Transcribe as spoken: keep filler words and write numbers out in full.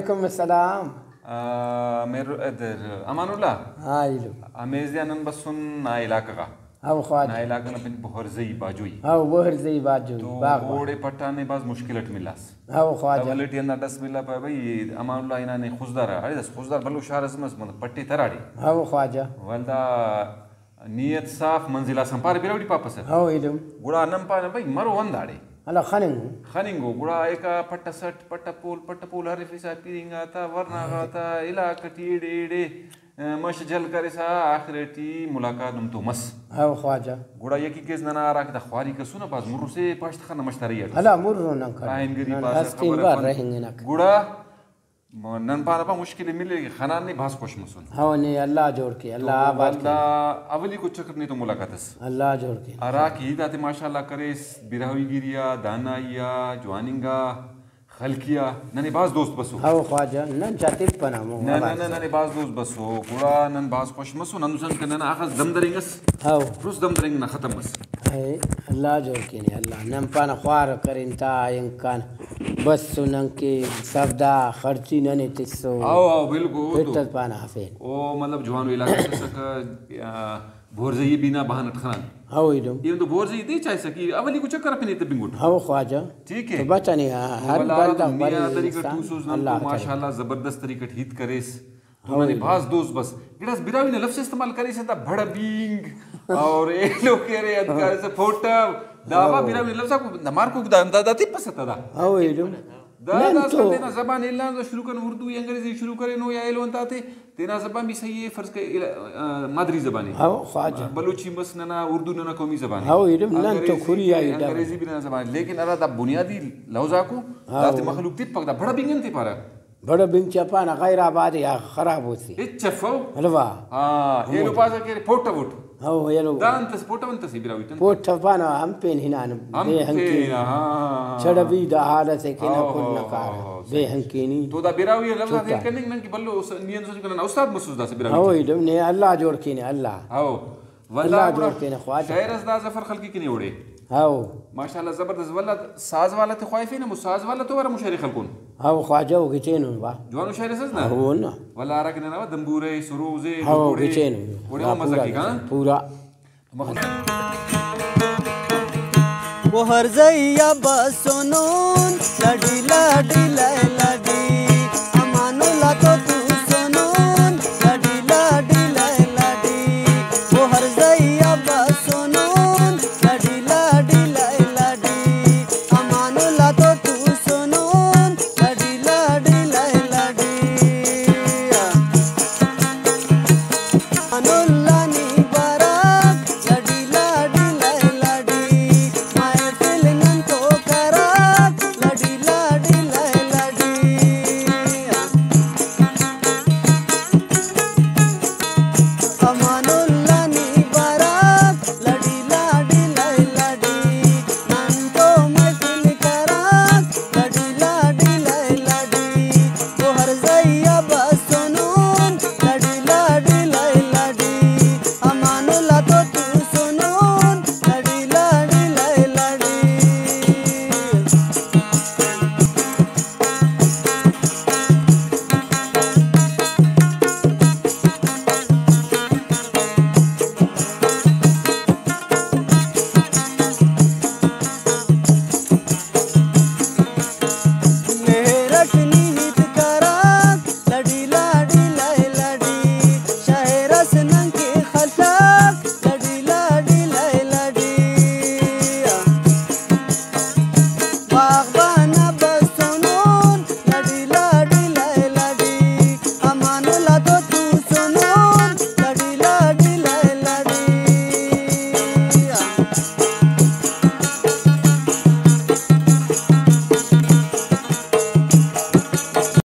وعلیکم السلام۔ آ، میر-، ادھر امان اللہ۔ ہاں، ایلو۔ ہمیز دیا نن بسن نا علاقہ غا۔ ہاؤ خواجہ۔ نا علاقہ نا پن بہرزئی باجوئی۔ ہاؤ، بہرزئی باجوئی، تو باغ واہ۔ اوڑے پٹانے بھاز مشکل اٹ ملاس۔ ہاؤ خواجہ۔ اول ٹی ہندا ڈس ملا پائے بھئی، امان اللہ ہنانے خضدار آ، اڑے دس خضدار بھلو شار اس مس، مطلب پٹے تراڑے۔ ہاؤ خواجہ۔ ولدا نیت صاف، منزل آسان، پارے براہوئی ٹی پاپسہ۔ ہاؤ ایلم۔ گڑا نن پانہ بھئی مرو ہنداڑے۔ ہلا خننگو۔ خننگو۔ گڑا ایکا پٹ ئسٹ، پٹ پول، پٹ پول ہرفسا پیرنگ آتا، ورنا غاتا، علاقہ ٹی ایڑے ایڑے، آ، مش جھل کرسا آخر ٹی ملاقات نم تو مس۔ ہاؤ خواجہ۔ گڑا یقین کیس ننا ہراکہ دا خواری کسونہ بھاز مرو سے پاشت خنہ مش تا رہی اٹ۔ ہلا مرو نن کن۔ آہنگری نن پاسہ ہستین خبر بار افن۔ رہینگنک۔ گڑا م-، نن پانہ پا مشکل ئے ملے کہ خنان نے بھاز خوش مسن۔ ہاں نے اللہ جوڑ کے، اللہ تو آباد کے۔ ولدا اولیکو چکر نے تو ملاقات اس۔ اللہ جوڑ کے۔ ہرا کہ ہیت آتے ماشاءاللہ کریس، براہوئی گیری آ، دانائی آ، جواننگ آ، خلقی آ، ننے بھاز دوست بسو۔ ہاؤ خواجہ، نن چا تپنہ مون نہ، نہ، آباد نہ، سے۔ ننے بھاز دوست بسو۔ گڑا نن بھاز خوش مسن، ہندن کہ ننا اخس دم درینگ اس۔ ہاؤ۔ درست دم درینگ نا ختم مس۔ اے اللہ جوڑ کینے، اللہ۔ نن پانہ خوار کرین تا اینکان بس نن کہ سودا خڑچی ننے تسو۔ ہاؤ، ہاؤ، بالکل۔ پت تو۔ پانہ ہفین۔ او مطلب جوانو علاقہ اسکہ، آ، بورزئی بینا بہان اٹ خنان۔ ہاؤ ایلم۔ ایون تو بورزئی دے چائسہ کہ اولیکو چکر اپنے تبنگ اٹ۔ ہاؤ خواجہ۔ ٹھیک ہے۔ تو بچنے ہر ولدا بندغ دنیا بری طریقہ انسان توسوس نن اللہ تو تعالی۔ ماشاءاللہ زبردست طریقہ ٹی ہیت کریس۔ تو ہاؤ ننے ایلم۔ بھاز دوست بس۔ گڑاس براہوئی نا لفظ استعمال کریسہ تا بھڑ بنگ اور ایلو کہ ارے انت کریسہ پوٹو۔ دا وا ہاؤ۔ براہوئی نا لفظ آکو دا مارکوک دا انت دا تپسہ تا دا۔ ہاؤ ایلم۔ دا نن داسکان تو تینا زبان ایلان شروع کرینو، اردو یا انگریزی شروع کرینو یا ایلو انت آتے، تینا زبان بھی صحیح ہے، فرض کہ ایل-، آ، مادری زبان ہے۔ ہاؤ خواجہ۔ بلوچی مس ننا، اردو ننا قومی زبان ہے۔ ہاؤ ایلم نن تو انگریزی کھری بھی، آئی دا۔ انگریزی بھی ننا زبان ہے، لیکن ہرا دا بنیادی لوز آکو، ہاؤ۔ دافتے مخلوق تپک، دا بھڑ بنگ انت پارہ۔ بڑ بنچ پانہ غیر آباد یا خراب ہوتے۔ ہچ افو۔ الوا۔ ہاں، ایلو پاسہ کہ ارے پوٹو ووٹ۔ ہو، ایلو۔ دا انت اس پوٹو انت اسے براہوئی ٹی؟ پوٹو پانہ ہم پین ہنان ہم بے ہنکینی۔ پین، ہاں۔ چڑبی دا حالت ہے کہ نہ ہو، کل ہو، نہ کار۔ ہو، ہو، بے صحیح۔ ہنکینی۔ تو دا براہوئی لفظ آتے چھٹا۔ کننگ نن کہ بھلو اس-، نی انت سوچ کہ ننا استاد مسوس داسہ براہوئی ہاں، ٹی۔ ایلم نے اللہ جوڑ کینے، اللہ۔ ہو۔ ولدا اللہ گڑا جوڑ کینہ خواجہ۔ شاعر اس دا ظفر خلقی کنے اوڑے۔ ہاؤ۔ ماشاءاللہ زبردست۔ ولدا ساز والا تے خواہفینہ، مو ساز والا تو ہرا مشاعرے خلکون۔ ہاؤ خواجہ، او گچینو وا۔ جوانو شاعر اس نا۔ ہاؤ نا۔ ولدا ہرا کہ ننا وا دمبورے، سروز اے، ہاؤ، گچینو۔ اوڑے ہاں، مزہ پورا کیک، ہاں۔ گچین، پورا۔ مخلص۔ وہ ہر زئی آ بسنون، لڈی لڈی لے لڈی۔